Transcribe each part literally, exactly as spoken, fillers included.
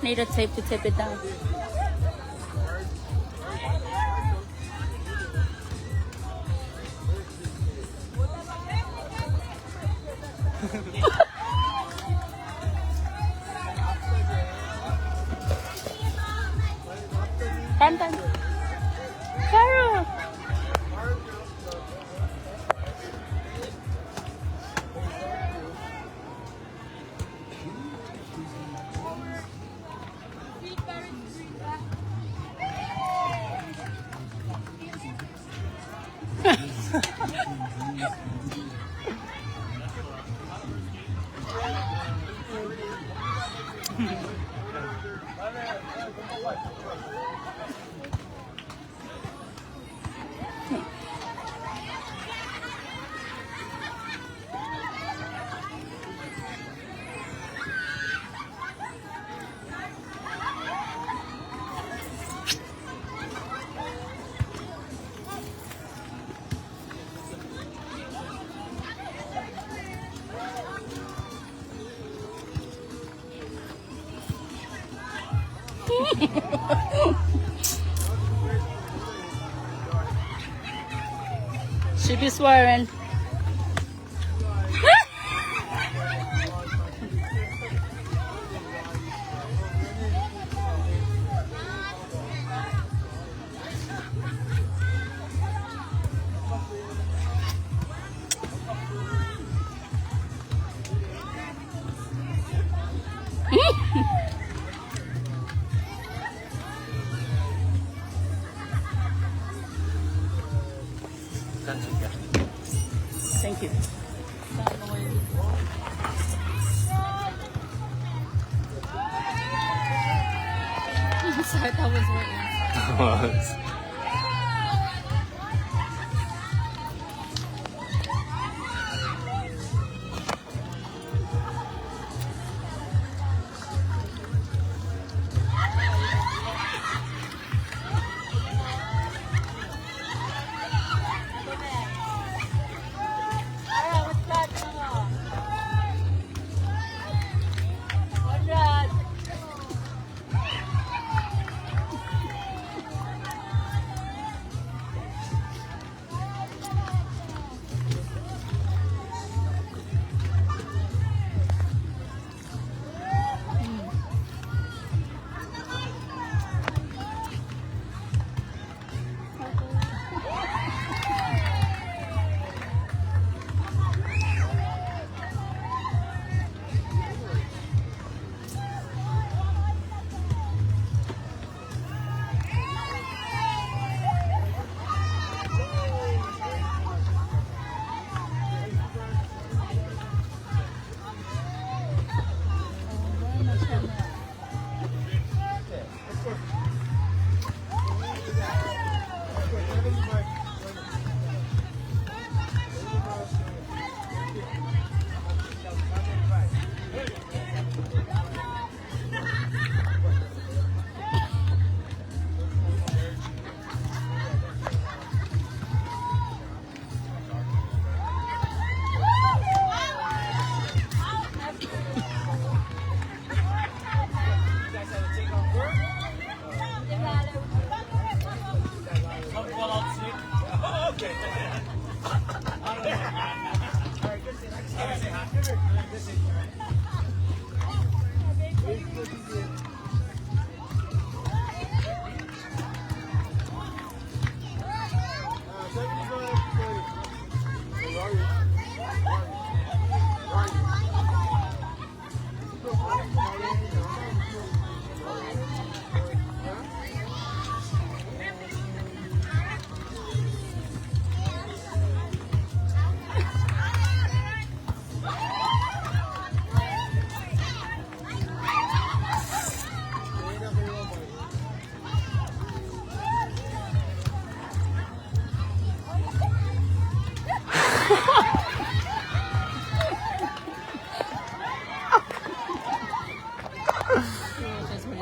Need a tape to tape it down. Done, done. Sarah! She be swearing. Thank you. Sorry, that was right.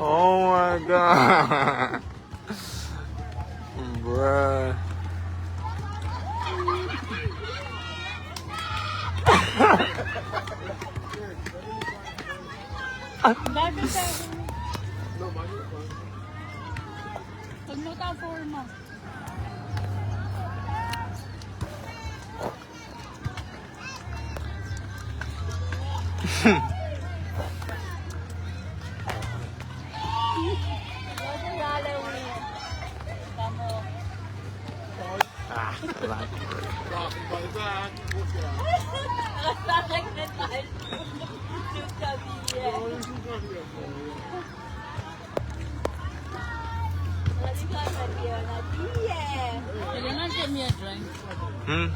Oh my God. Bruh. Ah, hmm?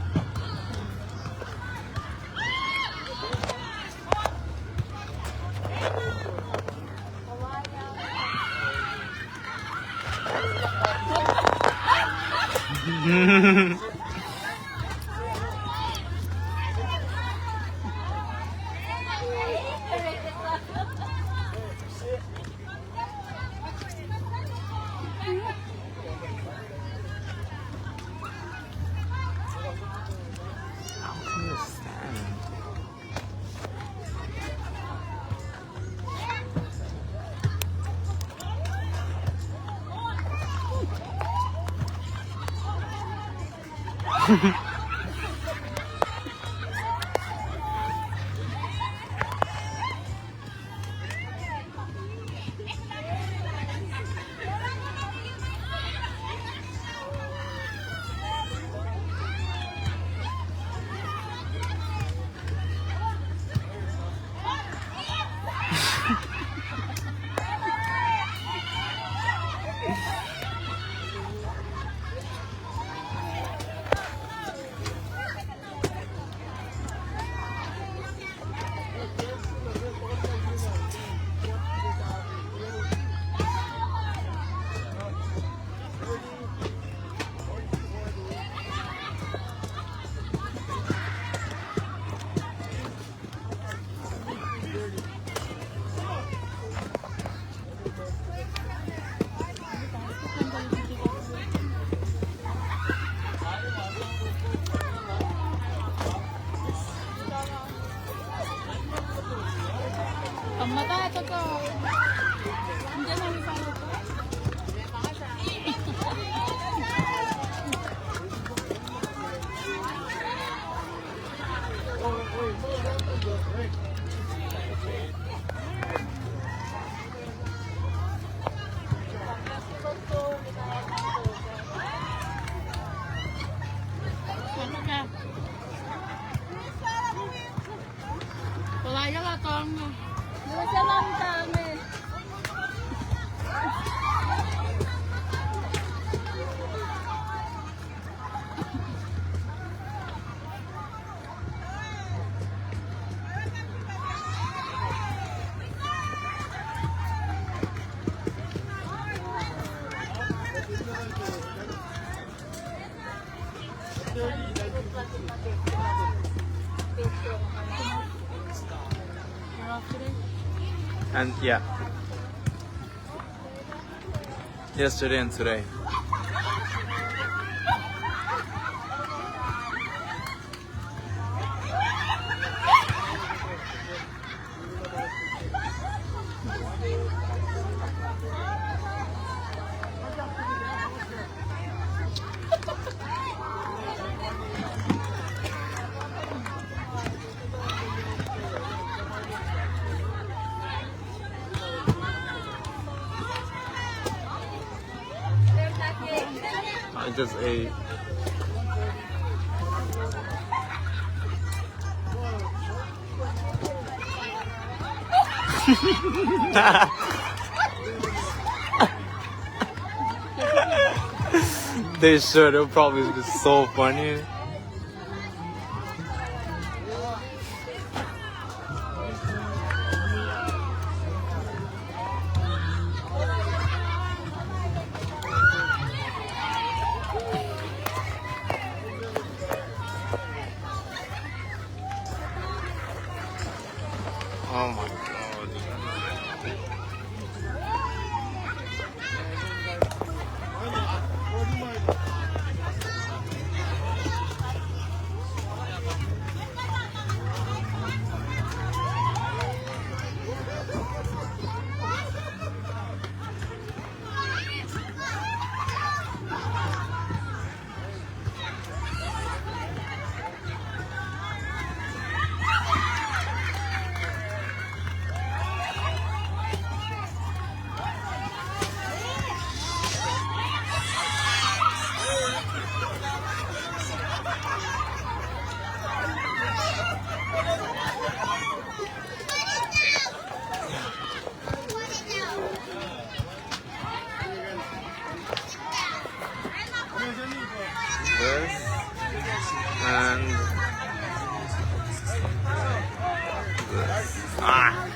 And yeah. Yesterday and today. I just ate. They should. It would probably be so funny. Oh my God. Ah.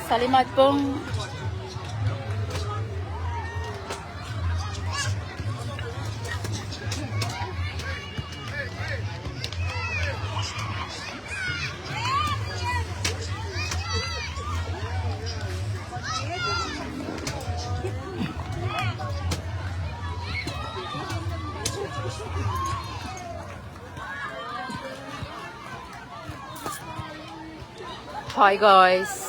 Salimat pong. Hi, guys.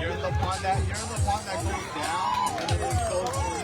You're in the pond that, you're in the pond that goes down and then it goes through the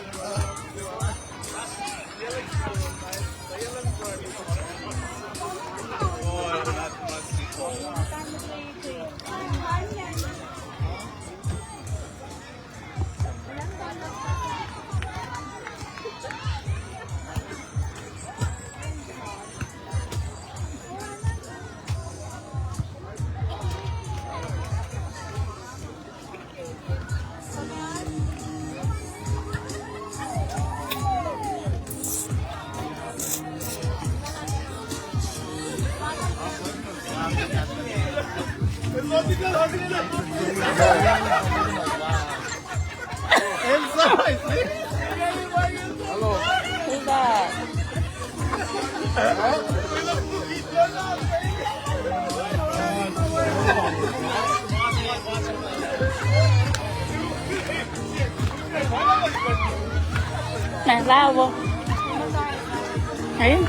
Hello. Who's that? Nah, lah wo. Hey.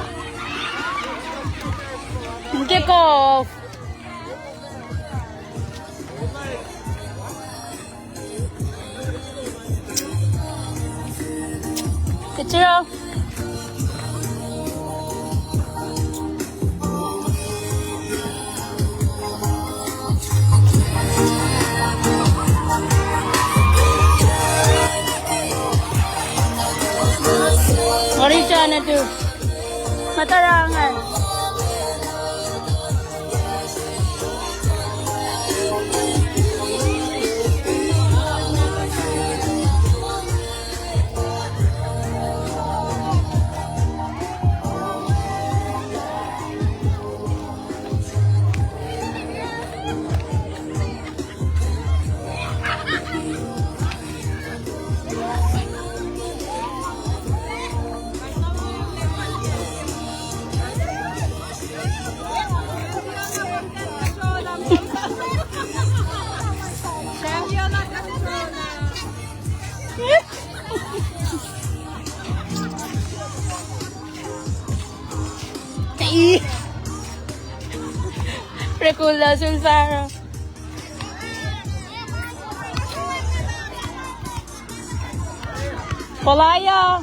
Kick off. Kecil. What are you trying to do? Matarangan. Recula sulfara. Kolaya.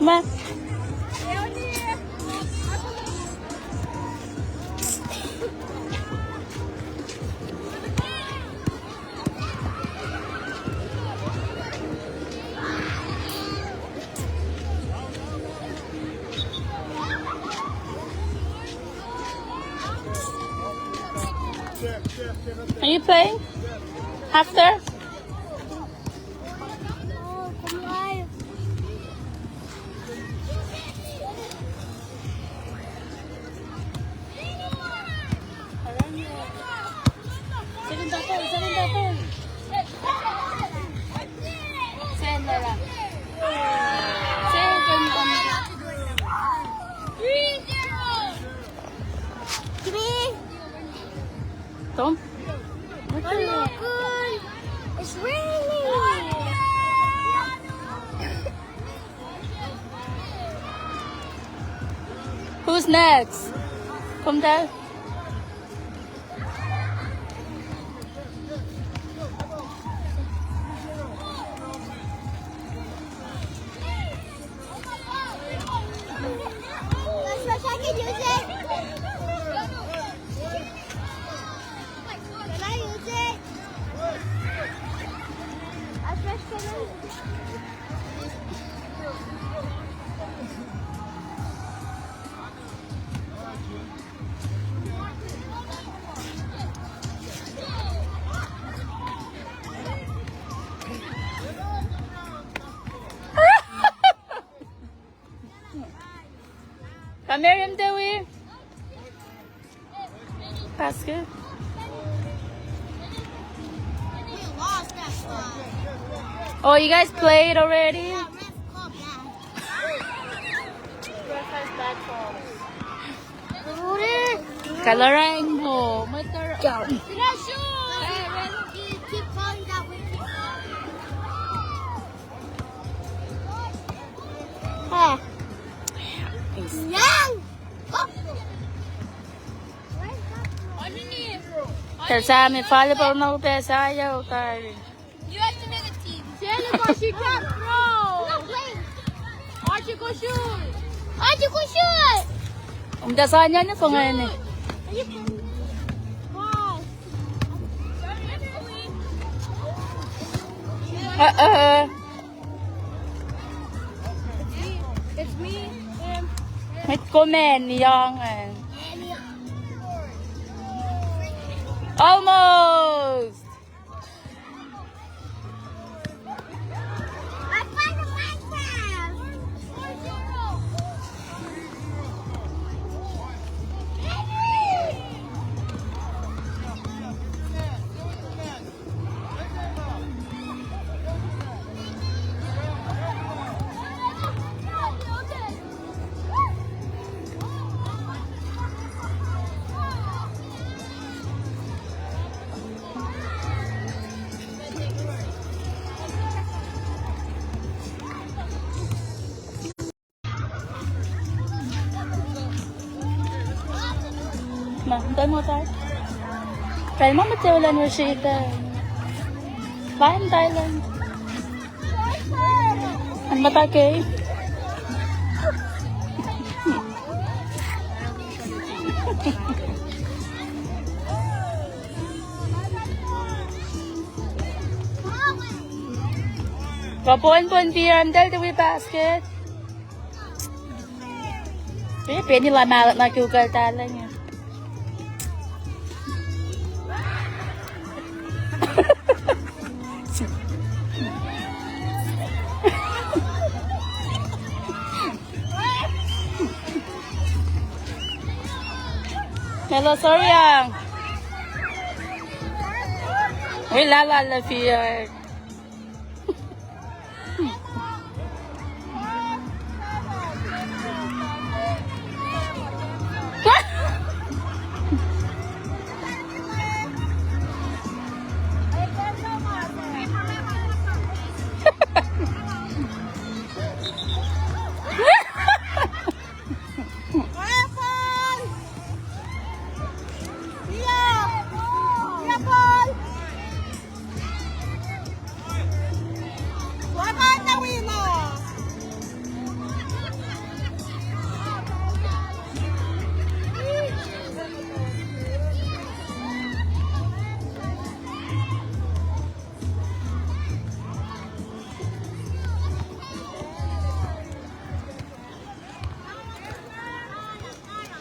Ma. Are you playing? After? Tom? It's raining. Who's next? Come there. Come here, Dewi. Basket. We lost that spot. Oh, you guys played already? Yeah, ref called that. Ref has bad calls. Kalorang mo. Motor. Go. Keep calling that way. Ah. Yang. Tell Sam if volleyball na upac sa ya utari. You have to make a team. Sally, go shoot, bro. Archie, go shoot. Archie, go shoot. Um, that's on you, phone. Shoot. Wow. Uh-uh. It's me, him. Let's go, man, young and almost. Ma, dai ma tai. Kai ma mete ulan Rashida. Fine, Thailand. An mata ke. Kapon pon beer, andal the basket. Pe, pe ni la malak na kiukal talan ya. Hello, sorry ah. Ui, la, la, la, fear.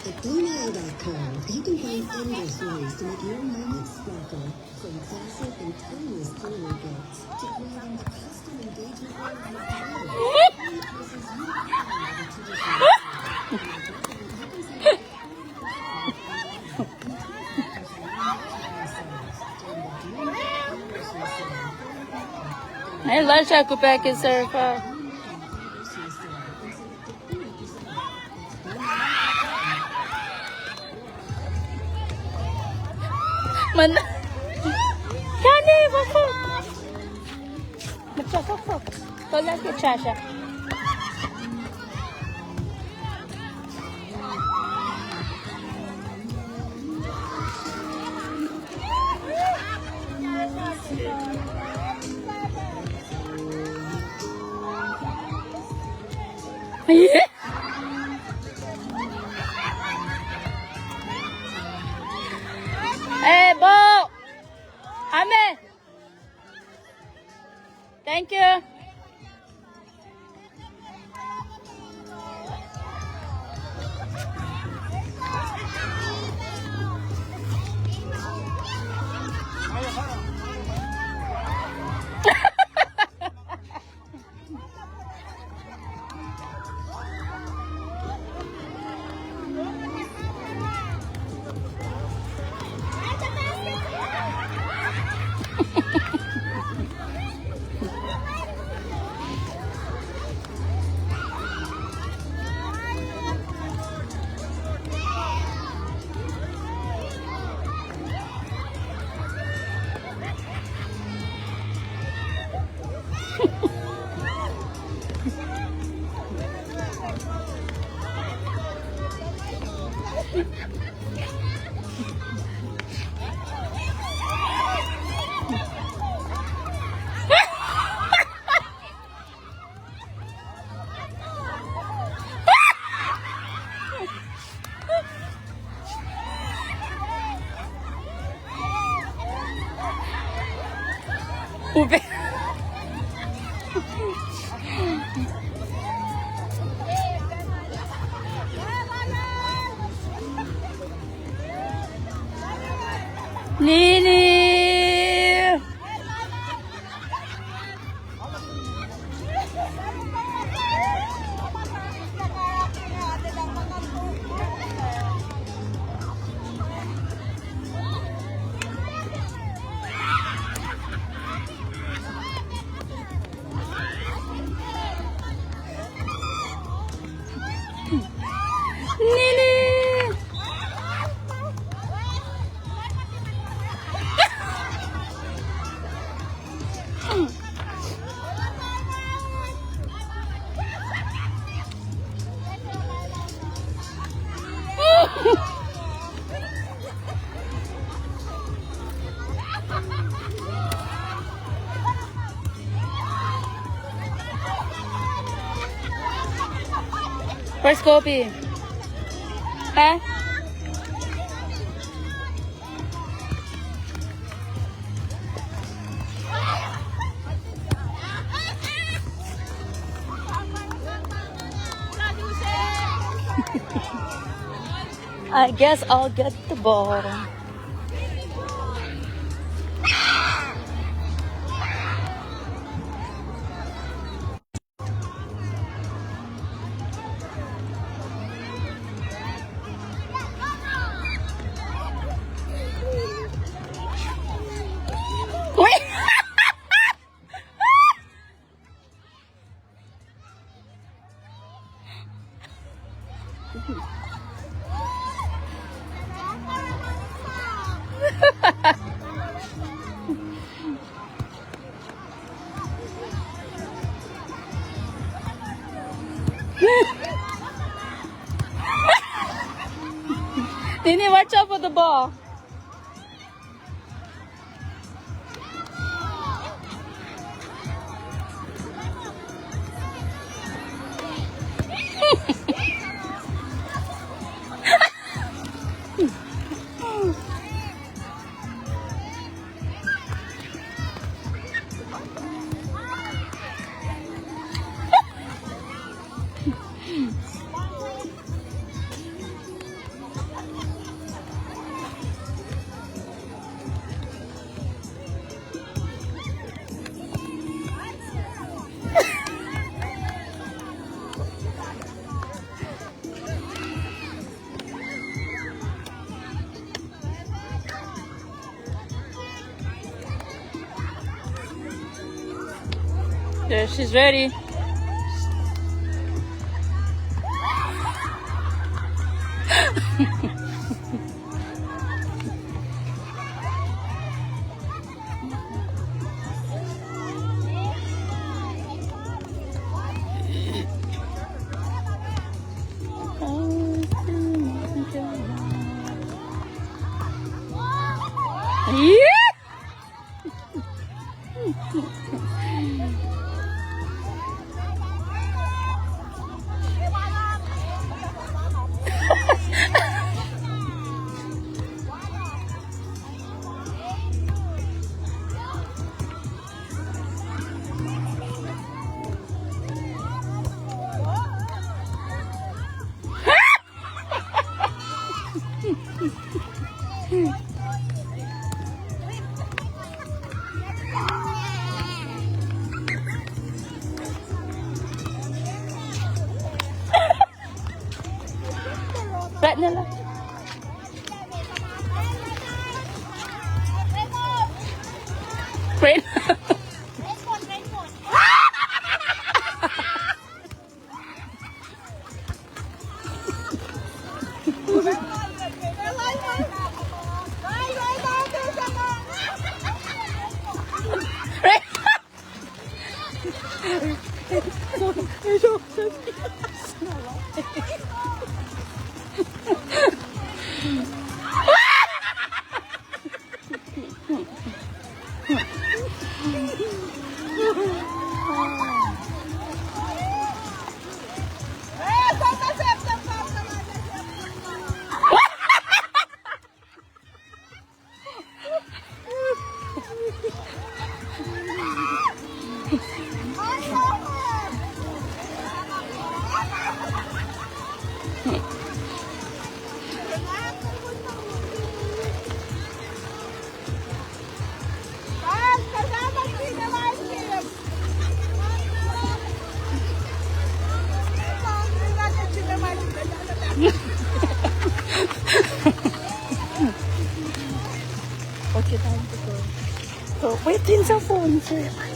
At Bluemail dot com, you can find endless ways to make your moment sparkle, from classic and timeless jewelry gifts to thriving the custom engagement ring you've dreamed of. Find the pieces you love at the traditional store. Hey, let's go back and serve her. Mana. Kani, fuck, fuck. Macam fuck, fuck. Kau lagi Sasha. Eh, Bo! Amen. Thank you. Ube. Nini. Nini. Where's Kobe? Huh? I guess I'll get the ball. Nini, watch out for the ball. There, she's ready. Yeah! Fahk na lah. Rain. Okay, time to go. So, wait in the phone, sir.